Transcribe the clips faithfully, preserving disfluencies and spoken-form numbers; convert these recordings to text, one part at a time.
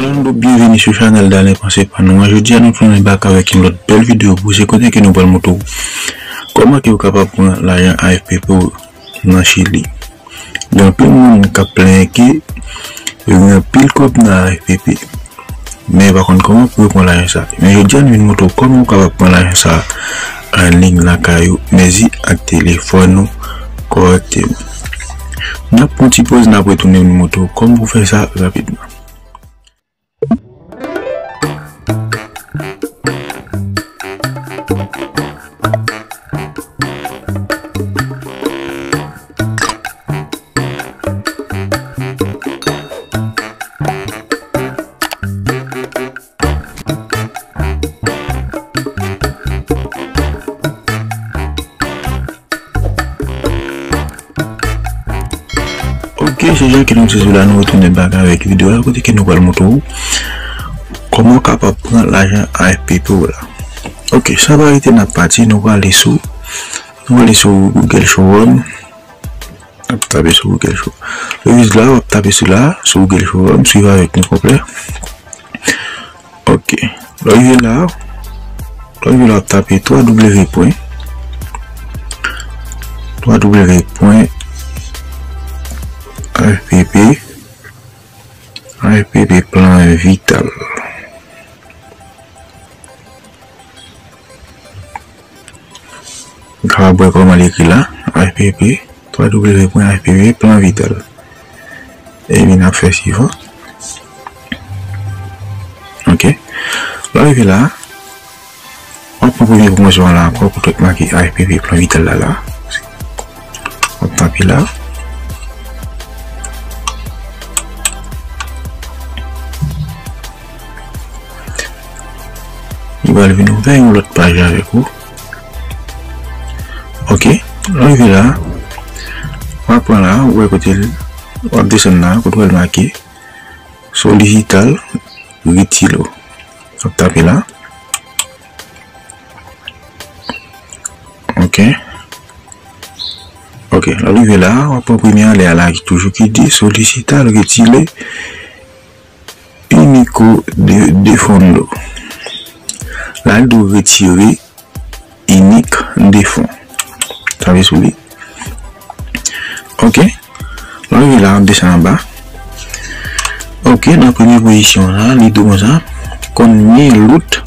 Hello, byenveni sou chanèl Dalen Panse Pa Nou an. Jodi a nou tounen bak avèk yon lòt bèl videyo pou se kote ke nou pral montre w kòman ke ou kapab pran lajan A F P P w nan Chili. Gen anpil moun k ap plenyen ke yo gen anpil kòb nan A F P P, men yo pa konn kòman pou yo pran lajan sa. Men jodi a nou vin montre w kòman ou kapab pran lajan sa an liy lakay ou, mezi ak telefòn ou kòrèkteman. N ap pran ti poz, n ap retounen nou montre w kòman pou fè sa rapidman. Ok, se Jacques Nontizo la, nou retounen bak avèk videyo a kote ke nou pral montre w kòman w kapab pran lajan A F P P w la. Ok, san pa rete n ap pati, nou prale sou, nou prale sou Google Chrome. N ap tape sou Google Chrome. Lè w rive la, w ap tape sou la, sou Google Chrome, swiv avèk nou konplè. Ok. Lè w rive la, lè w rive la, w ap tape twa W pwen, twa W pwen A F P P, A F P P Plan Vital. Ou kapab wè kòman l ekri la, A F P P, twa W pwen A F P P Plan Vital. Epi n ap fè swivan. Ok. Lè w rive la, w ap pran premye pwomosyon an la ankò, kote k make A F P P Plan Vital la la. W ap tape la. Li pral vin ouvè yon lòt paj avèk ou. Ok, lè w rive la, w ap pran la, ou wè kote l, w ap desann la, kote w wè l make Solicita el retiro. W ap tape la. Ok. Ok, lè w rive la, w ap pran premye anlè a la ki toujou ki di Solicita el retiro único de, de fondo. La, l di w retire inik de fon. Tape sou li. Ok. Lè w rive la, w ap desann anba. Ok, nan premye pozisyon la, li di w konsa, con mi root.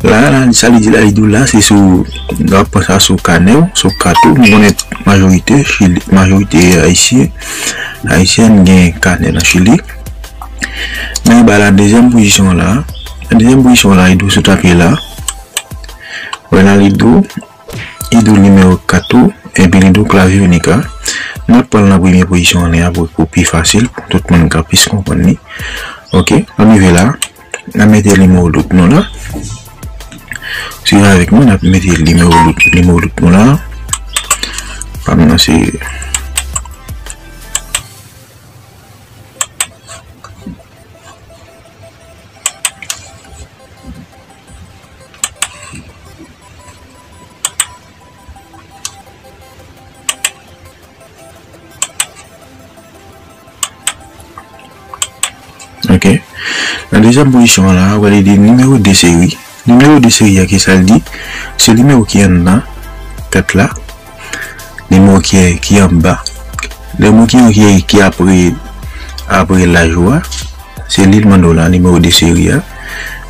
La, la, sa li di la, li di w la, se sou, w ap pran sa sou kanè w, sou kat ou. Nou konnen majorite, Chili, majorite ayisyen, ayisyèn gen kanè nan Chili. Men anba la, dezyèm pozisyon la, dezyèm pozisyon la, li di w sou tape la. Wè la, li di w, li di w nimewo kat ou, epi li di w klavye inik la. N ap pran l nan premye pozisyon an, pou, pou pi fasil, pou tout moun ka plis konprann li. Ok, ann rive la, n ap mete nimewo dout nou la. Swiv avèk mwen, n ap mete nimewo dout, nimewo dout nou la. Pa m nan se Ok. Nan dezyèm pozisyon an la, w ap gade nimewo de seri. Nimewo de seri a, ki sa l di? Se nimewo ki anndan kat la. Nimewo ki, ki anba. Nimewo ki, ki, ki apre, apre laj ou a. Se li l mande w la, nimewo de seri a.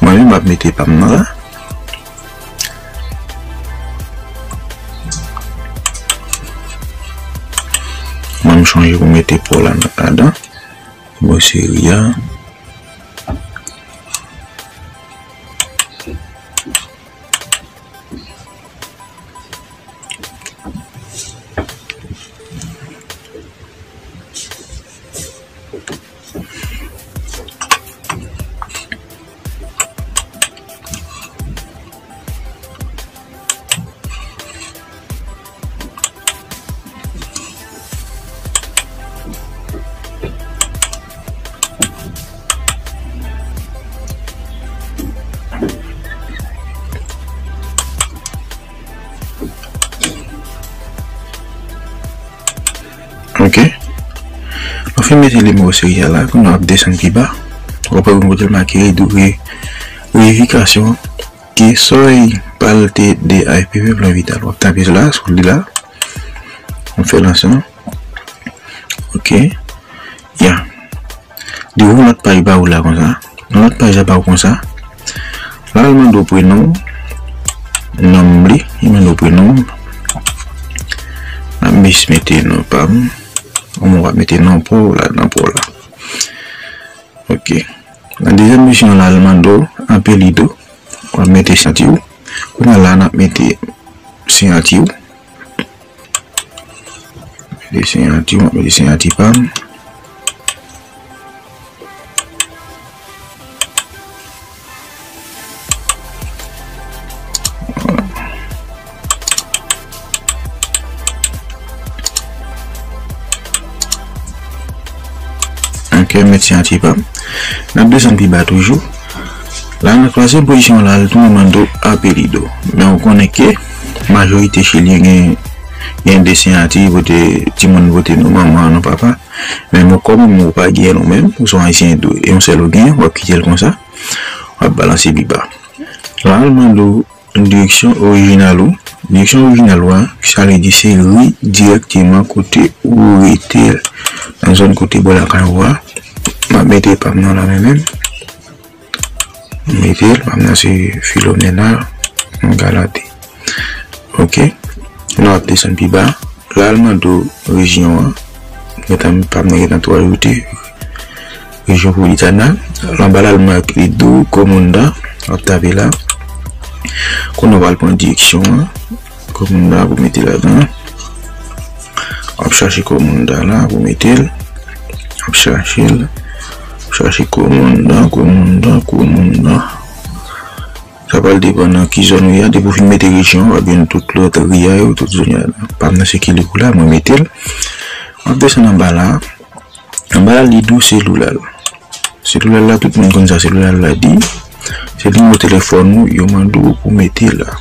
Mwen menm, m ap mete pa m nan la. Mwen, m chonje pou mete pa w la ladan. Bon, seri a. Ok. Nou fin mete nimewo seri a la, kounye a w ap desann pi ba. W ap wè yon kote l make redu-, re-, verifikasyon ke soy parte de I P V plan vital. W ap tape la, sou li la. W ap fè lanse. Ok. Ya. Li ouvri yon lòt paj ba ou la konsa. Yon lòt paj la ba ou konsa. La, l mande w prenon. Non li, li mande w prenon. M ap jis mete non pa m. Ou mwen w ap mete non pa w la, non pa w la. Ok. Nan dezyèm opsyon la, l mande w apelido. W ap mete siyati w. Kounye a la, n ap mete siyati w. Mete siyati w, m ap mete siyati pa m. Ok, mete siyati pa m. N ap desann pi ba toujou. La, nan twazyèm pozisyon la, l tounen mande w apelido. Men ou konnen ke majorite chilyen gen, gen de siyati, pote timoun pote non manman, non papa. Men mwen kòm ou pa gen non menm, ou se yon ayisyen tou, e yon sèl ou gen, w ap kite l konsa. W ap balanse pi ba. La, l mande w direksyon orijinal ou. Direksyon orijinal ou a, sa vle di se ri dirèkteman kote ou rete nan zòn kote bò lakay ou a. M ap mete pa m nan la menm menm. M mete l, pa m nan se Filomena Galante. Ok. La w ap desann pi ba. La l mande w rejyon an. Gentan pa m nan gentan tou ajoute. Rejyon Politana. Anba la l make Edu Comunda. W ap tape la. Kounye a w pral pran direksyon an. Comunda pou mete ladan. W ap chache Comunda la pou mete l. W ap chache l. W ap chache Comunda, Comunda, Comunda. Sa pral depann nan ki zòn ou ye a. Depi w fin mete rejyon, w ap jwenn tout lòt ri a yo, tout zòn yo la. Pa m nan se Quilicura, mwen mete l. W ap desann anba la. Anba la, li di w selilal. Selilal la, tout moun konn sa selilal la di. Se nimewo telefòn ou, yo mande w pou mete la.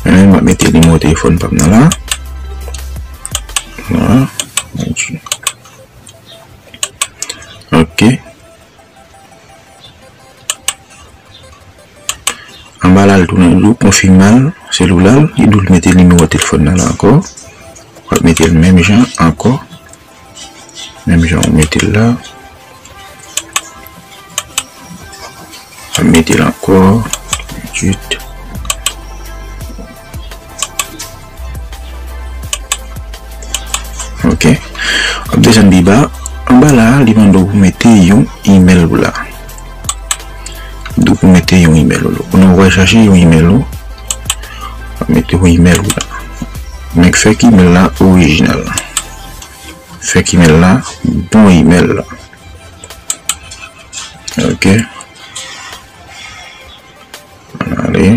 Mwen menm, m ap mete nimewo telefòn pa m nan la. La. Ok. Anba la, l tounen di w konfime l, selilal, li di w l mete nimewo telefòn nan la ankò. W ap mete l menm jan ankò. Menm jan ou mete l la. W ap mete l ankò. Ensuite. Ok. W ap desann pi ba. Anba la, li mande w pou mete yon imèl ou la. Li di w pou mete yon imèl ou la. Kounye a w pral chache yon imèl ou. W ap mete yon imèl ou la. Men fè ke imèl la orijinal. Fè ke imèl la bon imèl la. Ok. Ann ale.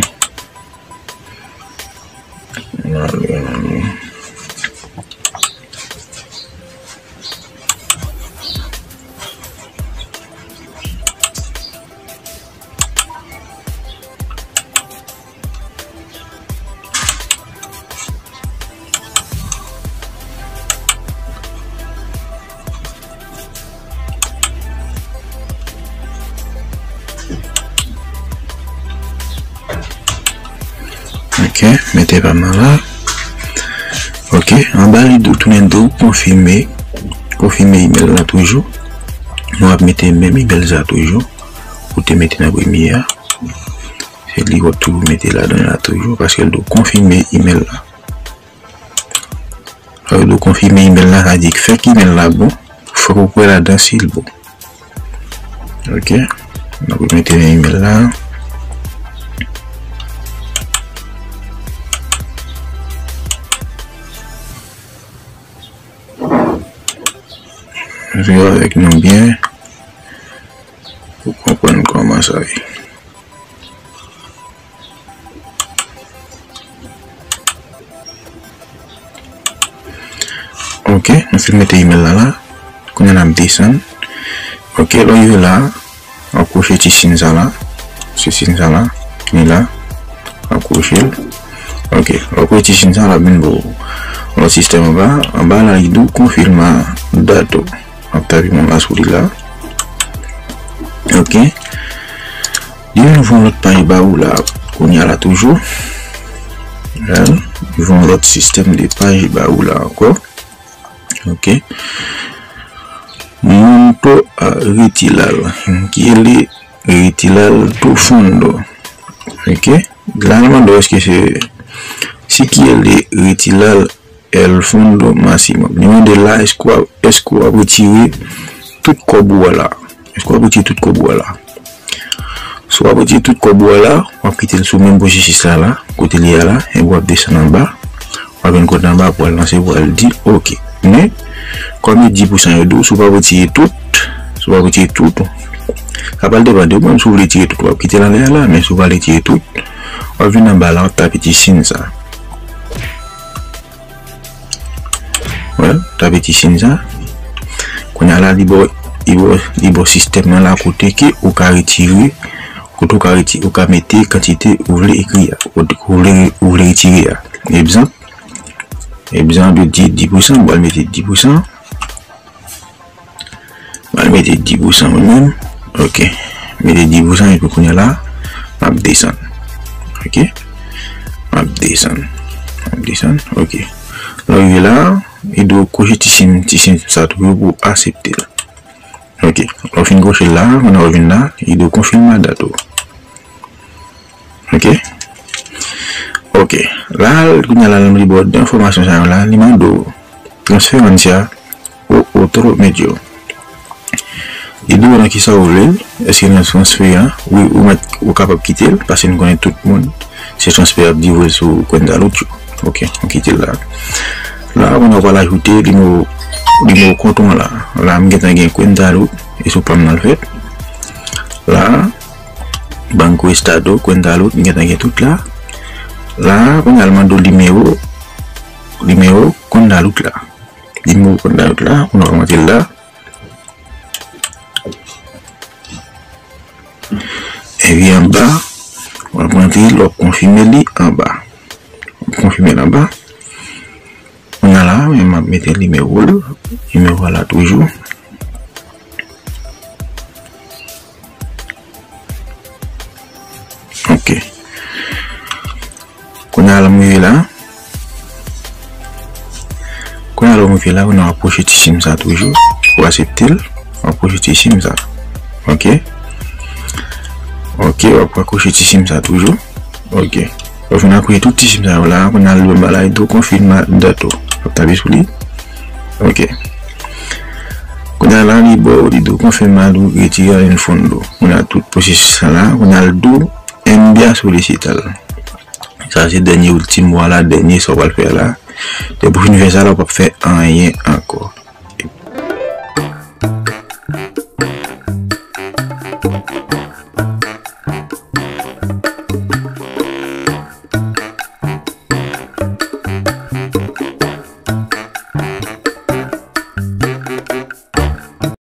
Ann ale, ann ale. Ok, mete pa m nan la. Ok, anba li di w tounen di w konfime, konfime imèl la toujou. Nou ap mete menm imèl sa toujou ou te mete nan premye a. Se li w ap toujou mete ladan la toujou, paske l di w konfime imèl la. Sa vle di w konfime imèl la, sa vle di fè ke imèl la bon, fòk ou kwè ladan si l bon. Ok. N ap remete nan imèl la. Jwe avèk nou byen pou konprann kòman sa ye. Ok, nou fin mete imèl la la. Kounye a n ap desann. Ok, lè w rive la, w ap kwoche ti siy sa la. Se siy sa la, li la. W ap kwoche l. Ok, lè w kwoche ti siy sa la, l ap vin ba w lòt sistèm anba. Anba la, li di w konfirma dato. W ap tape mwen la sou li la. Ok. Li ouvri yon lòt paj ba ou la. Kounye a la toujou. Li ouvri yon lòt sistèm de paj ba ou la ankò. Ok. Monto a retilal. Kiele retilal do fondo. Ok. La l mande w èske se si kiele retilal el fondo maximum. Li mande la, èske w ap, èske w ap retire tout kòb ou a la? Èske w ap retire tout kòb ou a la? Si w ap retire tout kòb ou a la, w ap kite l sou menm pwosesis la la, kote li a la, epi w ap desann anba, w ap vin kote anba pou w al lanse, pou w al di ok. Men, kòm e dis pousan yo di w, si w pa retire tout, si w pa retire tout, sa pral depann de ou menm, si w vle retire tout, w ap kite l anlè a la, men si w pa retire tout, w ap vin anba la, w ap tape ti siy sa. Wè, tape ti siy sa. Kounye a la, li ba w, li ba w, li ba w sistèm nan la kote ke ou ka retire, kote ou ka retire, ou ka mete kantite ou vle ekri a, ou, ou vle, ou vle retire a. Egzanp, egzanp, yo di dis pousan, m pral mete dis pousan. M al mete dis pousan mwen menm. Ok. Mete dis pousan epi kounye a la, m ap desann. Ok. M ap desann. M ap desann. Ok. Lè w rive la, li di w kwoche ti siy, ti siy sa toujou pou w aksepte l. Ok. Lè w fin kwoche l la, kounye a w vin la, li di w konfime dat ou. Ok. Ok. La, kounye a la, li ba w de enfòmasyon sa yo la, li mande w transferencia o otro medio. Li di w nan kisa ou vle l, èske nan transfè a, wi, ou mèt, ou kapab kite l, paske nou konnen tout moun, se transfè ap di w sou kwenta lòt yo. Ok, nou kite l la. La, kounye a w pral ajoute nimewo, nimewo kont ou an la. La, m gentan gen kwenta lòt, e sou pa m nan l fèt. La, Banco Estado, kwenta lòt, m gentan gen tout la. La, kounye a l mande w nimewo, nimewo kwenta lòt la. Nimewo kwenta lòt la, kounye a w ap rantre l la. Epi anba, w ap rantre l, w ap konfime li anba. W ap konfime l anba. Kounye a la, men m ap mete nimewo l, nimewo a la toujou. Ok. Kounye a la m rive la. Kounye a la m rive la, kounye a w ap kwoche ti siy sa toujou. Ou aksepte l, w ap kwoche ti siy sa. Ok. Ok, w ap kwoche ti siy sa toujou. Ok. Ou fin akoche tout ti siy sa yo la, kounye a l anba la, li di w konfime dat ou. W ap tape sou li. Ok. Kounye a la, li ba w, li di w konfime a l ou retire en fondo. Kounye a tout pwosesis sa la, kounye a l di w envia solicitar. Sa se dènye iltimo a la, dènye sa w pral fè a la. Depi w fin fè sa la, ou p ap fè anyen ankò.